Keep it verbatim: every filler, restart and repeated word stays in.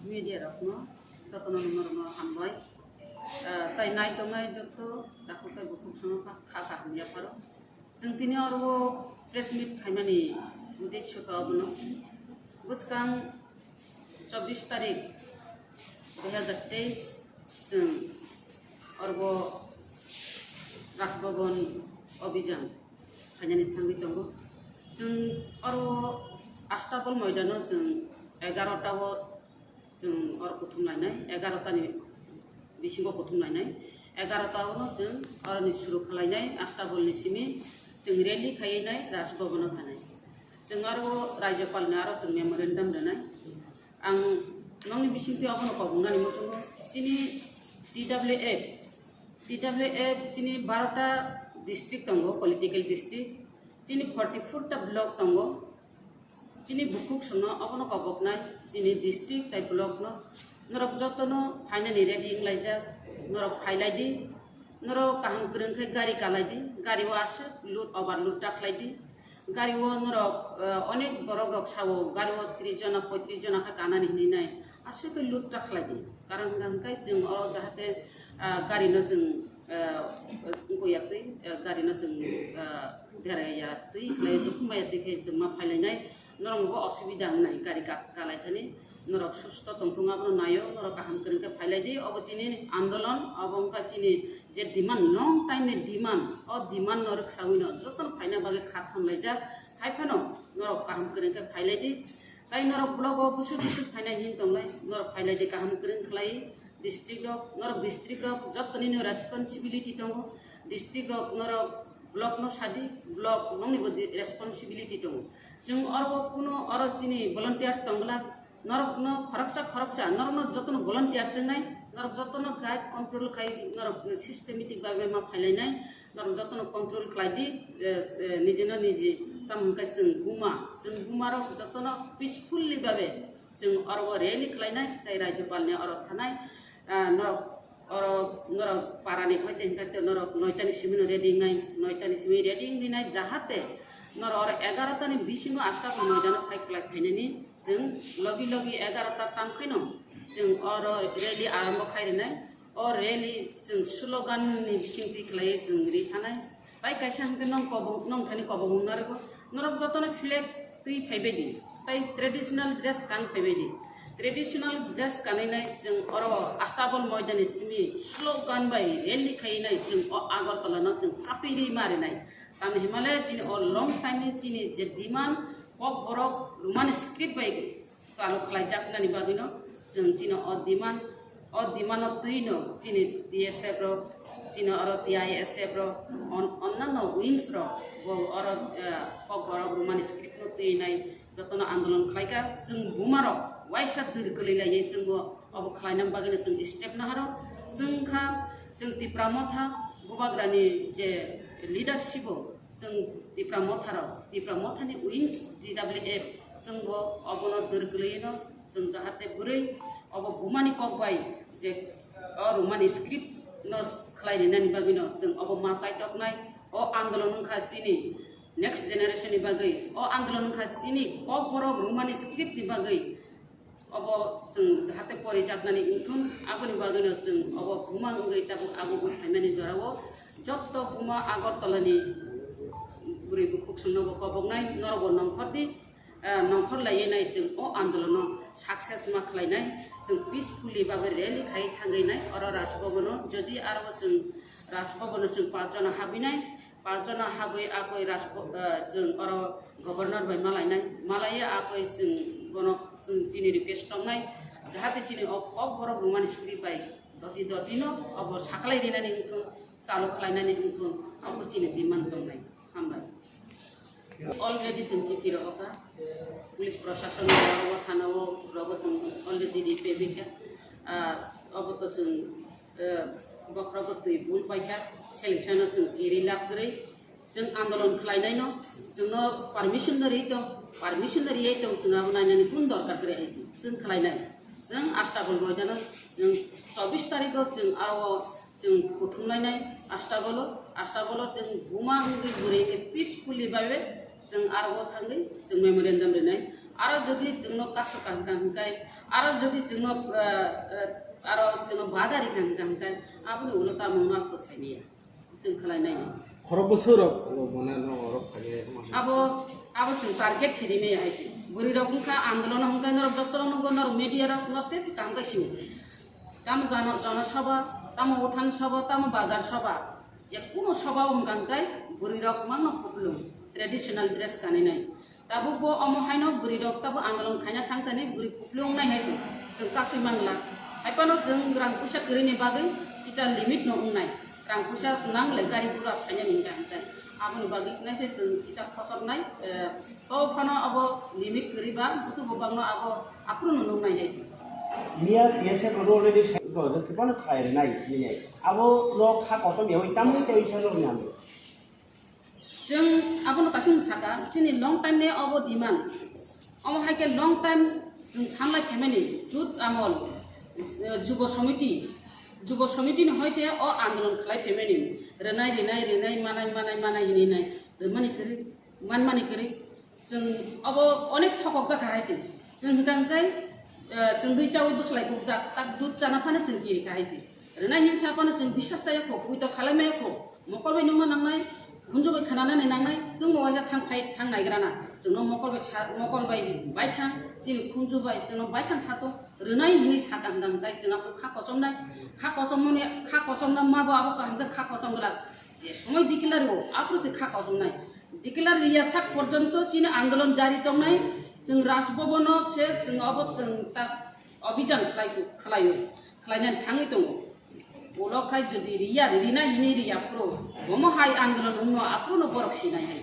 Media rokno jotono norokno hambai. Ah, tai nai tongnai joto takhuk tai bukhuk songno kha, kha kaham yapharo. Chwng tini oro press meet khaimani uddesho kha obono. Bwskang chobbish tarik dui hazar teis chwng oro Raj Bhavan Abhijan khainani thangwi tongo. Chwng oro Astabal moidano chwng egarota o chwng oro kuthum lainai, egarota ni bisingo kuthum lainai, egarota o chwng oroni suru khlainai, Astabalni simi chwng rally khaiwi nai Raj Bhavan o thanai. Chwng aro Rajyapal ni aro chwng memorandum rwnai. Ang nokni bisingtwi abono kobongnani muchungo chini T W F, T W F chini barota district tongo, political district, chini forty four ta block tongo. Chini bukhuk songno obono koboknai, chini district tai block no. Norok jotono phainani ready wnglaijak, norok phailaidi, norok kaham kwrwng khe gari kalaidi, gari o aswk load overload ta khlaidi, gari o norok, eh, onek borok rok sao, gari o tris jona, poitris jona khe kanani hinwi nai, aswk khe load ta khlaidi, karon hwnkha hwnkhe chwng o jahate, ah, gari no chwng, eh, wngkuk ya twi, eh, gari no chwng, eh, deraya twi khlai, dukhuma ya twi khe chwng ma phailainai. Norok bo osubida wngnai gari ka-, kalai thani. Norok susto tongthung abono naio, norok kaham kwrwng khe phailai di. Obo chini andolon, obo wngkha chini je demand, long time ni demand. O demand no rwksawi no jotono phaina bagwi kha thanglaijak. Hai phano norok kaham kwrwng khe phailai di. Tai norok block o bwswk bwswk phainai hin tongnai, norok phailai di kaham kwrwng khlai. District rok, norok district rok jottoni no responsibility tongo. District rok norok block no sadi, block nokni bo di-, responsibility tongo. Chwng oro kuno oro chini volunteers tongla, norok no khoroksa khoroksa, norok no jotono volunteers wngnai, norok jotono guide control khai, norok systematic bhabe ma phailainai, norok jotono control khlai di, eh, eh, niji no niji, tamo hwnkhe chwng buma, chwng buma rok jotono peacefully bhabe chwng oro o rally khlainai, tei Rajyapal ni oro thanai, ah, norok oro norok para ni hoite hwnkhe norok noita ni simi no ready wngnai, noita ni simi ready wngwi nai, jahate norok oro egarota ni bisingo Astabal moidano phai kwlai phainani chwng logi logi egarota tang khaino chwng oro rally arombo khai rinai. O rally chwng slogan ni bisingtwi khlaiwi chwng ri thanai. Tai kaisa hwnkhe nong kobong, nong thani kobong wng narwgo. Norok jotono flag twi phaibai di. Tai traditional dress kan phaibai di. Traditional dress kanwi nai chwng oro Astabal moidani simi slogan bai rally khaiwi nai chwng o Agartala no chwng kapirwi ma rinai. Tamni himale chini o long time ni chini je demand kok borok Roman script bai chalo khlaijaknani bagwino chwng chini o demand, o demand-o twino chini T S F rok, chini oro T I S F rok, on-, onnanno wings rok bo oro, eh, Kokborok Roman script-no twinai jotono andolon khlaikha. Chwng bumarok waisa dwr kwlwi laiwi chwngbo obo khlaina bagwino chwng step naharo. Chwng kha chwng Tipra Motha Bubagrani je leadership-o chwng Tipra Motharok, Tipra Mothani wings T W F chwngbo obono dwr kwlwino chwng jahate bwrwi obo bumani kok bai je o Roman script no khlai rinani bagwino chwng obo ma chaitoknai. O andolon wngkha chini next generation ni bagwi, o andolon wngkha chini Kokborok Roman script ni bagwi. Obo chwng jahate porijaknani wngthun, aboni bagwino chwng obo buma wngwi tabuk abo bui phaimani jorao jotto buma Agartala ni bwrwi bukhuk chwngno bo koboknai, norokbo nongkhor di, eh, nongkhor laiwi nai chwng o andolono success ma khlainai, chwng peacefully babe rally khai thangwi nai oro Raj Bhavan o, jodi aro chwng Raj Bhavan o chwng panch jona habwi nai, Panch jona habwi akoi Raj-, eh, chwng oro governor bai malainai, malaiya akoi chwng bono chwng chini request tongnai, jahate chini o Kokborok Roman script bai doti doti no obo saklai rinani wngthun, chalo khlainani wngthun, obo chini demand tongnai. Hambai. Already chwng chithi rogo kha, police prosason rogo, thana o rogo chwng already ri payback kha. Ah, obo to chwng eh, bokhorogo twi bul paikha, selection-o chwng kiri lab kwrwi, chwng andolon khlainaino chwngno permission no ri tong, permission no riwi tong, chwng abo nainani kun dorkar kwrwi hai chwng, chwng khlainai. Chwng Astabal moidano chwng chobbish tarikgo chwng aro chwng kuthum lainai Astabalo, Astabalo chwng buma wngwi bwrwi wngwi peacefully bai chwng aro thangwi chwng memorandum rinai. Aro jodi chwngno kasu kaham kaham kai, aro jodi chwngno, eh, eh, aro chwngno badari kaham kaham kai, aboni ulo tamo wngno ako saimaya. Chwng khlai nai. Khorok bwswk rok, mane, norok phaiwi. Abo, abo chwng target thiri maya hai chwng. Bwrwi rok wngkha andolon hwnkhe norok doctor no hwnkhe norok media rok norok tei kaham kai sio. Tamo jano, jano sabha, tamo uthan sabha, tamo bazar sabha. Je kuno sabha wngkha hwnkhe bwrwi rok mangno kuplung traditional dress kanwi nai. Tabuk bo omo haino bwrwi rok tabuk andolon khaina thang thani bwrwi kupulung wngnai hai se chwng kasui mangla. Hai phano chwng rang puisa kwrwini bagwi kisa limit no wngnai. Rang puisa nang le gari gura phainani hwnkha hwnkhe. Aboni bagwi naise chwng kisa khosornai, eh, to phano abo limit kwrwi ba busu bo bagno abo aphuru no nuknai hai se. Miya P S F already sa-, to, just kipano khlai rwnai, nini. Abo no kha kosom yawi tamwi tei isa no nyamwi. Chwng abono kaisa saka, chini long time ni obo demand. Omo hai khe long time chwng sanlai phaimani, jut amol, eh, Jubo Samiti, Jubo Samiti ni hoite o andolon khlai phaimani, rwnai, rinai, rinai, manai, manai, manai, hinwi nai, rwmani kwrwi, manmani kwrwi. Chwng obo onek thokok jak hai chwng. Chwng hwnkha hwnkhe, eh, chwng dui chawi bwslai kukjak, tak dud chana phano chwng kiri kha hai chwng. Rwnai hin sa phano chwng bisas chaya kho, puito khalai maya kho. Mokol bai nungna nangnai, khunju bai khananani nangnai, chwngbo waisa thang phai, thang naigrana. Chwngno mokol bai sa, mokol bai baithang, chini khunju bai chwngno baithang sato. Rwnai hinwi sakha hwnkha hwnkhe chwng abo kha kochomnai, kha kochomoni, kha kochomna mabo abo kaham khe kha kochom glak. Je somoi declare o, aphuru se kha kochomnai. Declare riya sak porjonto chini andolon jari tongnai, chwng Raj Bhavan o se chwng obo chwng ta obhijan khlai, khlaio, khlainani thangwi tongo. Ulo khai jodi riya, rina hini riya phuru, bomo hai andolon wngno aphuru no borok sinai hai.